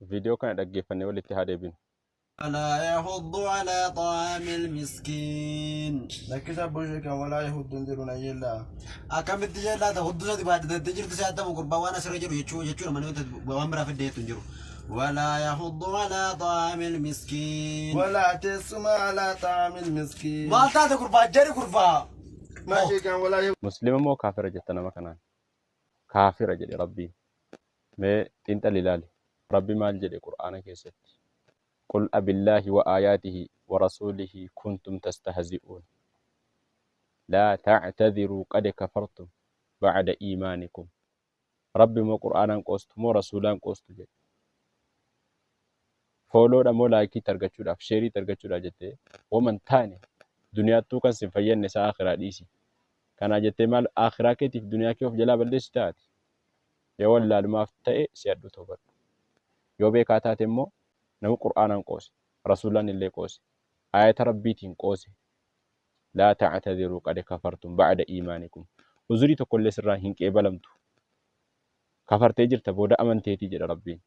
Viidiyoo kana dhaggeeffannee walitti haa deebinu. ولا يحض على طعام المسكين. Lakkisa abboo sheekan walaa yahudduun jedhu na yeellaa. Akkamitti jellaata hudduu sadi baadhattee jirtu si hattamu gurbaa waan asirra jiru jechuu jechuudha malee wanta waan biraa fiddeetu hin jiru. ولا يحض على طعام المسكين. Walaa teessuma alaa xaamil miskiin. Maal taate gurbaa jedhi gurbaa. Maa sheekan walaa Muslima moo kaafira jetta nama kanaan? Kaafira jedhe Rabbiin. Mee xiinxali ilaali. Rabbi maal jedhe Qur'aana keessatti? Qul abillaahi wa aayaatihi wa rasuulihi kuntum tastahzi'uun. Laa ta'tadhiruu qad kafartum ba'da iimaanikum. Rabbi moo Qur'aanaan qoostu moo Rasuulaan qoostu jedhe. Fooloodha moo laayikiitti argachuudhaaf, sheeriitti argachuudhaaf jettee wama hin taane duniyaattuu kan sin fayyadne isaa aakhiraa dhiisi. Kanaa jettee maal aakhiraa keetiif duniyaa kee of jalaa balleessita ati? Yoo wallaalumaaf ta'e si'adhu toobadhu. Yoo beekaa taate immoo nama Qur'aanaan qoose, Rasuulaan illee qoose, aayata Rabbiitiin qoose laa ta'tadhiruu qad kafartum ba'da iimaanikum. Uzurii tokkollee sirraa hin qeebalamtu. Kafartee jirta booda amanteetii jedha Rabbiin.